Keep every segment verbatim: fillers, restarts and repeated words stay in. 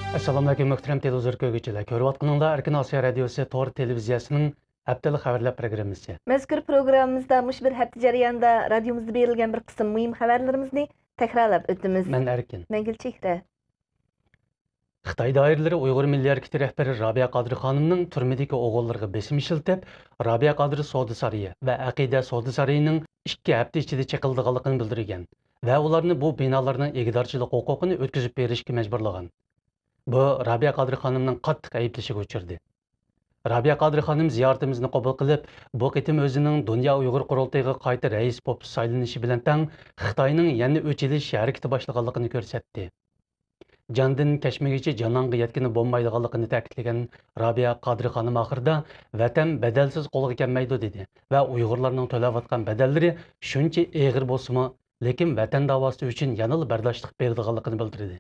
ئەسسالامۇئەلەيكۇم، مۆھتەرەم تېلېۋىزور كۆرگۈچىلەر. كۆرۈۋاتقىنىڭلار ئەركىن ئاسىيا رادىيوسى تور تېلېۋىزىيەسىنىڭ ھەپتىلىك خەۋەرلەر پروگراممىسى. مەزكۇر پروگراممىمىزدا مۇشۇ بىر ھەپتە جەريانىدا رادىيومىزدا بېرىلگەن بىر قىسىم مۇھىم خەۋەرلىرىمىزنى تەكرارلاپ ئۆتىمىز. مەن ئەركىن. مەن گۈلچېھرە. خىتاي دائىرىلىرى ئۇيغۇر مىللىي ھەرىكىتى رەھبىرى رابىيە قادىر خانىمنىڭ تۈرمىدىكى ئوغۇللىرىغا بېسىم ئىشلىتىپ، رابىيە قادىر سودا سارىيى ۋە ئەقىدە سودا سارىيىنىڭ ئىككى ھەپتە ئىچىدە چېقىلىدىغانلىقىنى بىلدۈرگەن ۋە ئۇلارنى بۇ بىنالارنىڭ ئىگىدارچىلىق ھوقۇقىنى ئۆتكۈزۈپ بېرىشكە مەجبۇرلىغان. بۇ رابىيە قادىر خانىمنىڭ قاتتىق ئەيىبلىشىگە ئۇچرىدى. رابىيە قادىر خانىم زىيارىتىمىزنى قوبۇل قىلىپ، بۇ قېتىم ئۆزىنىڭ دۇنيا ئۇيغۇر قۇرۇلتىيىغا قايتا رەئىس بولۇپ سايلىنىشى بىلەن تەڭ خىتاينىڭ يەنە ئۆچ ئېلىش ھەرىكىتى باشلىغانلىقىنى كۆرسەتتى. جاندىن كەچمىگۈچە جانانغا يەتكىلى بولمايدىغانلىقىنى تەكىتلىگەن رابىيە قادىر خانىم ئاخىرىدا، ۋەتەن بەدەلسىز قولغا كەلمەيدۇ، دېدى ۋە ئۇيغۇرلارنىڭ تۆلەۋاتقان بەدەللىرى شۇنچە ئېغىر بولسىمۇ، لېكىن ۋەتەن داۋاسى ئۈچۈن يەنىلا بەرداشلىق بېرىدىغانلىقىنى بىلدۈردى.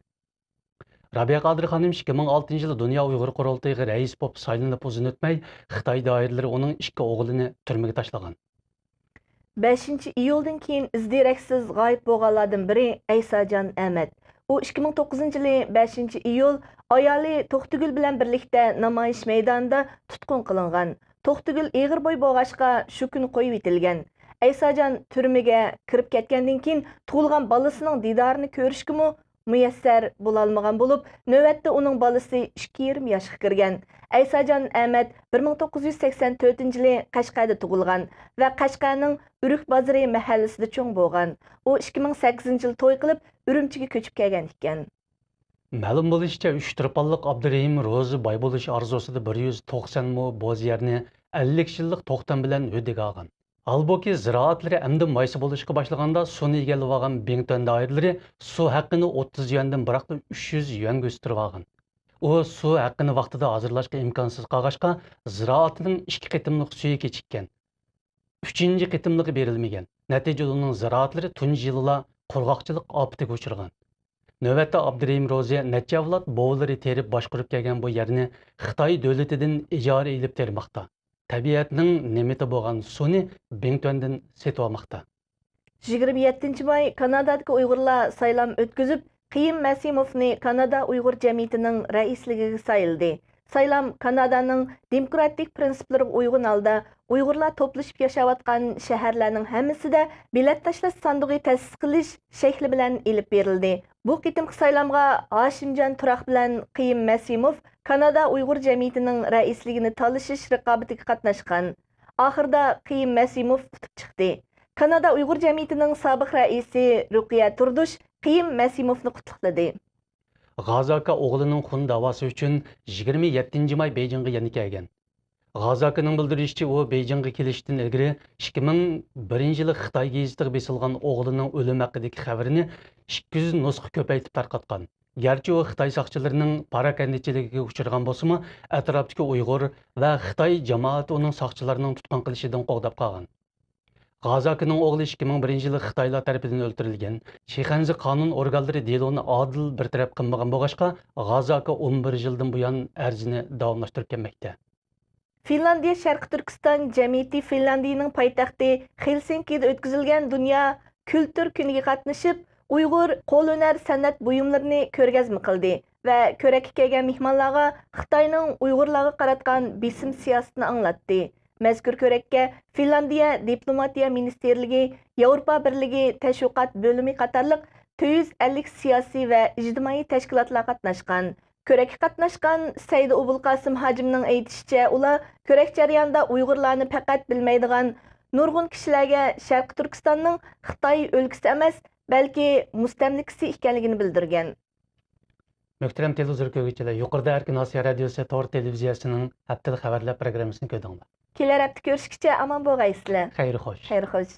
رابىيە قادىر خانىم ئىككى مىڭ ئالتىنچى يىلى دۇنيا ئۇيغۇر قۇرۇلتىيىغا رەئىس بولۇپ سايلىنىپ ئۇزۇن ئۆتمەي، خىتاي دائىرىلىرى ئۇنىڭ ئىككى ئوغلىنى تۈرمىگە تاشلىغان. بەشىنچى ئىيۇلدىن كېيىن ئىز-دېرەكسىز غايىب بولغانلاردىن بىرى ئەيساجان ئەمەت. ئۇ ئىككى مىڭ توققۇزىنچى يىلى بەشىنچى ئىيۇل ئايالى توختىگۈل بىلەن بىرلىكتە نامايىش مەيدانىدا تۇتقۇن قىلىنغان. توختىگۈل ئېغىر بوي بولغاچقا، شۇ كۈنى قويۇۋېتىلگەن. ئەيساجان تۈرمىگە كىرىپ كەتكەندىن كېيىن تۇغۇلغان بالىسىنىڭ دىدارىنى كۆرۈشكىمۇ مۇيەسسەر بولالمىغان بولۇپ، نۆۋەتتە ئۇنىڭ بالىسى ئىككى يېرىم ياشقا كىرگەن. ئەيساجان ئەمەت بىر مىڭ توققۇز يۈز سەكسەن تۆتىنچى يىلى قەشقەردە تۇغۇلغان ۋە قەشقەرنىڭ ئۆرۈك بازىرى مەھەللىسىدە چوڭ بولغان. ئۇ ئىككى مىڭ سەككىزىنچى يىلى توي قىلىپ، ئۈرۈمچىگە كۆچۈپ كەلگەن ئىكەن. مەلۇم بولۇشىچە، ئۈچ تۇرپانلىق ئابدۇرېھىم روزى باي بولۇش ئارزۇسىدا بىر يۈز توقسان مو بوز يەرنى ئەللىك يىللىق توختام بىلەن ھۆددىگە ئالغان. ھالبۇكى، زىرائەتلىرى ئەمدى مايسا بولۇشقا باشلىغاندا، سۇنى ئىگىلىۋالغان بىڭتۈەن دائىرىلىرى سۇ ھەققىنى ئوتتۇز يۈەندىن بىراقلا ئۈچ يۈز يۈەنگە ئۆستۈرۈۋالغان. ئۇ سۇ ھەققىنى ۋاقتىدا ھازىرلاشقا ئىمكانسىز قالغاچقا، زىرائىتىنىڭ ئىككى قېتىملىق سۈيى كېچىككەن. ئۈچىنچى قېتىملىقى بېرىلمىگەن. نەتىجىدە ئۇنىڭ زىرائەتلىرى تۇنجى يىلىلا قۇرغاقچىلىق ئاپىتىگە ئۇچرىغان. نۆۋەتتە ئابدۇرېھىم روزى نەچچە ئەۋلاد بوۋىلىرى تېرىپ باشقۇرۇپ كەلگەن بۇ يەرنى خىتاي دۆلىتىدىن ئىجارە ئېلىپ تېرىماقتا. تەبىئەتنىڭ نېمىتى بولغان سۇنى بىڭتۈەندىن سېتىۋالماقتا. يىگىرمە يەتتىنچى ماي، كانادادىكى ئۇيغۇرلار سايلام ئۆتكۈزۈپ، قېيۇم مەسىموفنى كانادا ئۇيغۇر جەمئىيىتىنىڭ رەئىسلىكىگە سايلىدى. سايلام كانادانىڭ دېموكراتىك پىرىنسىپلىرىغا ئۇيغۇن ھالدا ئۇيغۇرلار توپلىشىپ ياشاۋاتقان شەھەرلەرنىڭ ھەممىسىدە بېلەت تاشلاش ساندۇقى تەسىس قىلىش شەكلى بىلەن ئېلىپ بېرىلدى. بۇ قېتىمقى سايلامغا ھاشىمجان تۇراق بىلەن قېيۇم مەسىموف كانادا ئۇيغۇر جەمئىيىتىنىڭ رەئىسلىكىنى تالىشىش رىقابىتىگە قاتناشقان. ئاخىرىدا قېيۇم مەسىموف ئۇتۇپ چىقتى. كانادا ئۇيغۇر جەمئىيىتىنىڭ سابىق رەئىسى رۇقىيە تۇردۇش قېيۇم مەسىموفنى قۇتلۇقلىدى. غازى ئاكا ئوغلىنىڭ خۇن داۋاسى ئۈچۈن يىگىرمە يەتتىنچى ماي بېيجىڭغا يەنە كەلگەن. غازى ئاكىنىڭ بىلدۈرۈشىچە، ئۇ بېيجىڭغا كېلىشتىن ئىلگىرى ئىككى مىڭ بىرىنچى يىلى خىتاي گېزىتىگە بېسىلغان ئوغلىنىڭ ئۆلۈمى ھەققىدىكى خەۋىرىنى ئىككى يۈز نۇسخا كۆپەيتىپ تارقاتقان. گەرچە ئۇ خىتاي ساقچىلىرىنىڭ پاراكەندىچىلىكىگە ئۇچرىغان بولسىمۇ، ئەتراپتىكى ئۇيغۇر ۋە خىتاي جامائىتى ئۇنىڭ ساقچىلارنىڭ تۇتقۇن قىلىشىدىن قوغداپ قالغان. غازى ئاكىنىڭ ئوغلى ئىككى مىڭ بىرىنچى يىلى خىتايلار تەرىپىدىن ئۆلتۈرۈلگەن. شىخەنزە قانۇن ئورگانلىرى دېلونى ئادىل بىر تەرەپ قىلمىغان بولغاچقا، غازى ئاكا ئون بىر يىلدىن بۇيان ئەرزىنى داۋاملاشتۇرۇپ كەلمەكتە. فىنلاندىيە شەرقىي تۈركىستان جەمئىيىتى فىنلاندىيىنىڭ پايتەختى خېلسىنكىدە ئۆتكۈزۈلگەن دۇنيا كۈلتۈر كۈنىگە قاتنىشىپ، ئۇيغۇر قول ھۈنەر سەنئەت بۇيۇملىرىنى كۆرگەزمە قىلدى ۋە كۆرەككە كەلگەن مېھمانلارغا خىتاينىڭ ئۇيغۇرلارغا قاراتقان بېسىم سىياسىتىنى ئاڭلاتتى. مەزكۇر كۆرەككە فىنلاندىيە دىپلوماتىيە مىنىستىرلىكى، ياۋروپا بىرلىكى تەشۋىقات بۆلۈمى قاتارلىق تۆت يۈز ئەللىك سىياسىي ۋە ئىجتىمائىي تەشكىلاتلار قاتناشقان. كۆرەككە قاتناشقان سەيدى ئوبۇلقاسىم ھاجىمنىڭ ئېيتىشىچە، ئۇلار كۆرەك جەريانىدا ئۇيغۇرلارنى پەقەت بىلمەيدىغان نۇرغۇن كىشىلەرگە شەرقىي تۈركىستاننىڭ خىتاي ئۆلكىسى ئەمەس، بەلكى مۇستەملىكىسى ئىكەنلىكىنى بىلدۈرگەن. مۆھتەرەم تېلېۋىزور كۆرگۈچىلەر، يۇقىرىدا ئەركىن ئاسىيا رادىيوسى تور تېلېۋىزىيەسىنىڭ ھەپتىلىك خەۋەرلەر پروگراممىسىنى كۆردۈڭلار. كېلەر ھەپتە كۆرۈشكىچە ئامان بولغايسىلەر. خەير خوش. خەير خوش.